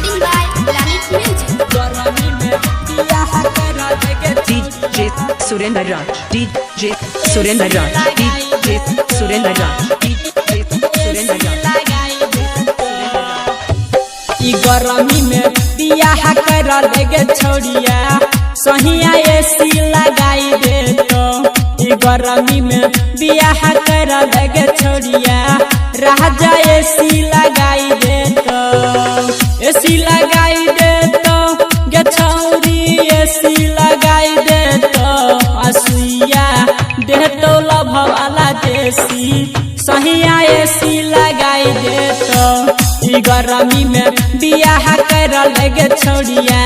Recording by Lalit Music. गरमी में बियाह कर लेगे DJ Surendra Raj, DJ Surendra Raj, DJ Surendra Raj, DJ Surendra Raj. ई गरमी में बियाह कर लेगे छोड़िया सहिया एसी लगाई दे तो। ई गरमी में बियाह कर लेगे छोड़िया राजा एसी लगाई दे तो। एसी लगाई दे तो गे छौरी एसी लगाई दे तो। असुइया दे तो लभवाला देसी सहिया एसी लगाई दे तो। ई गरमी में बियाह कर लेगे छोड़िया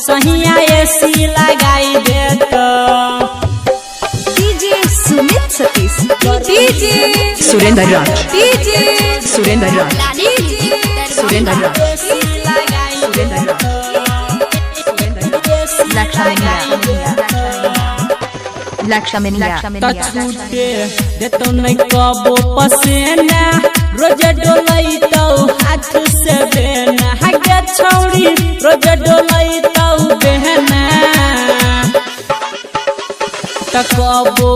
सहिया एसी लगाई दे तो। DJ Sumit Satish, DJ Surendra Raj, DJ Surendra Raj, Lalit Music Surendra Darbhanga. Raj, Surendra Raj, Surendra Raj. Lakshamania, त छूटे देतो नहीं कबो पसेना रोज डोलई तो हाथ से बेना हगे छौरी रोज डोलई तो बेना। त कबो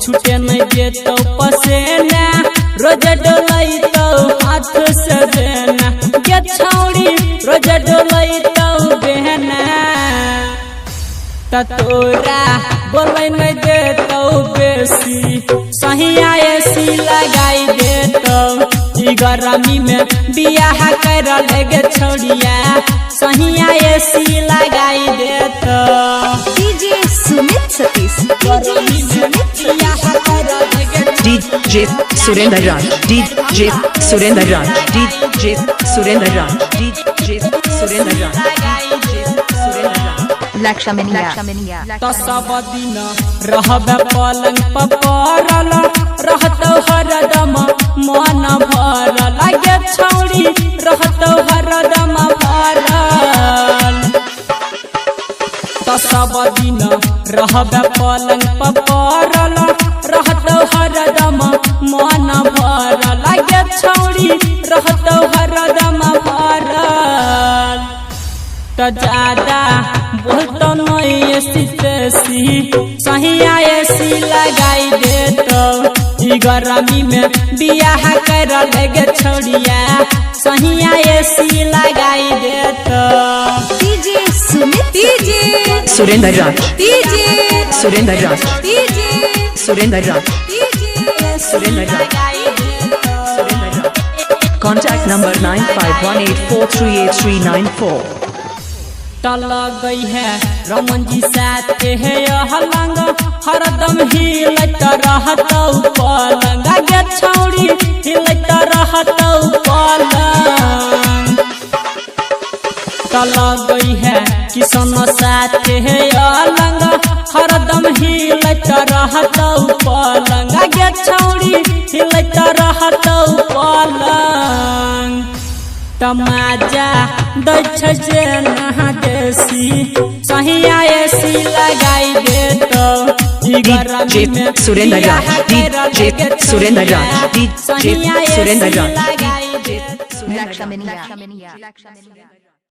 छूटे नहीं देतो पसेना रोज डोलई तो हाथ से बेना गे छौरी रोज डोलई तो बेना। त तोरा बोलै नहीं देतौ बेसी सहिया एसी लगाई देतौ। ई गरमी में बियाह कर लेगे छोड़िया सहिया एसी लगाई देतौ। DJ Sumit Satish, DJ Sumit बियाह कर लेगे DJ Surendra Raj, DJ Surendra Raj, DJ Surendra Raj, DJ Surendra Raj, DJ Surendra Raj. Lakshamania, त सब दिन रहबे पलंग पर पड़ल रहतौ हरदम मन भरल गे छौरी रहतौ हरदम भरल। त सब दिन रहबे पलंग पर पड़ल रहतौ हरदम मन भरल गे छौरी रहतौ हरदम भरल। त ज्यादा बोलतो नहीं एसी तेसी सहिया एसी लगाई देतो। ई गरमी में बियाह कर लेगे छोड़िया सहिया एसी लगाई देतो। DJ Sumit, DJ Surendra Raj, DJ Surendra Raj, DJ Surendra Raj, DJ Surendra Raj, Surendra Raj. Contact number 9518438394. त लगई है रमन जी साथे है हलंग हरदम हिलत रहतौ पलंग गे छौरी हिलत रहतौ पलंग। त लगई है किसन साथे है अलंग हरदम हिलत रहतौ पलंग गे छौरी हिलत रहतौ पलंग। तमाजा दै छै जे नहा देसी सहिया एसी लगाई देतौ। ई गरमी में Surendra Raj, बियाह कर DJ लेगे Surendra Raj, छोड़िया, DJ सहिया एसी Surendra Raj, लगाई देतौ। Surendra Raj. Lakshamania, Lakshamania.